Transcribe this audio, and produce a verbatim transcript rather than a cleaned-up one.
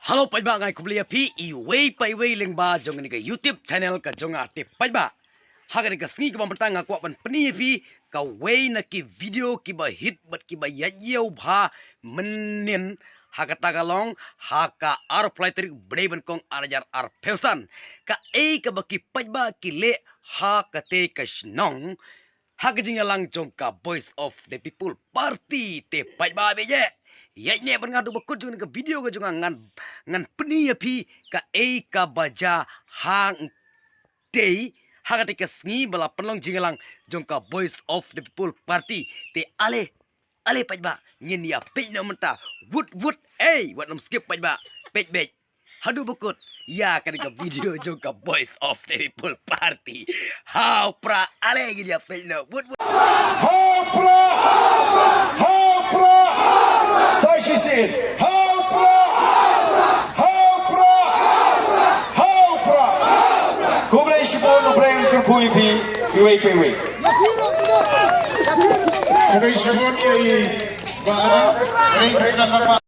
Hello paidbah, nga ai khublei ïa phi iwei pa iwei lyngba jong kane ka YouTube channel ka jong nga te paidbah. Ha kane ka sngi kaba mynta nga kwah ban pyni ïa phi kawei na ki video kiba hit bad kiba ïaid ïew bha mynnin, ha kata ka long ha ka arphew lai tarik bnai ba nyngkong ar hajar arphew san. Kaei kaba ki paidbah ki leh ha kata ka shnong ha ka jingïalang jong ka Voice of the People Party te paidbah. Bad ïa ïaid ne ban nga haduh ba kut jong kane ka video ka jong nga, ngan, ngan pyni ïa phi kaei kaba jia hangtei ha kata ka sngi ba la pynlong jingïalang jong ka Voice of the People Party. Te ale, ale paidbah, ngin ïa peit noh mynta. Wut wut, ei, wat nym skip paidbah. Peit beit haduh ba kut ïa kane ka video jong ka Voice of the People Party. Haw pra, ale ngin ïa peit noh. Wut wut. Haw pra! Haw pra! Sa shisien. Haw pra! Haw pra! Haw pra! Khublei shibun, U Blei un kyrkhu ïa phi iwei pa iwei. Khublei shibun ïa i Bah Adam. Khublei shibun.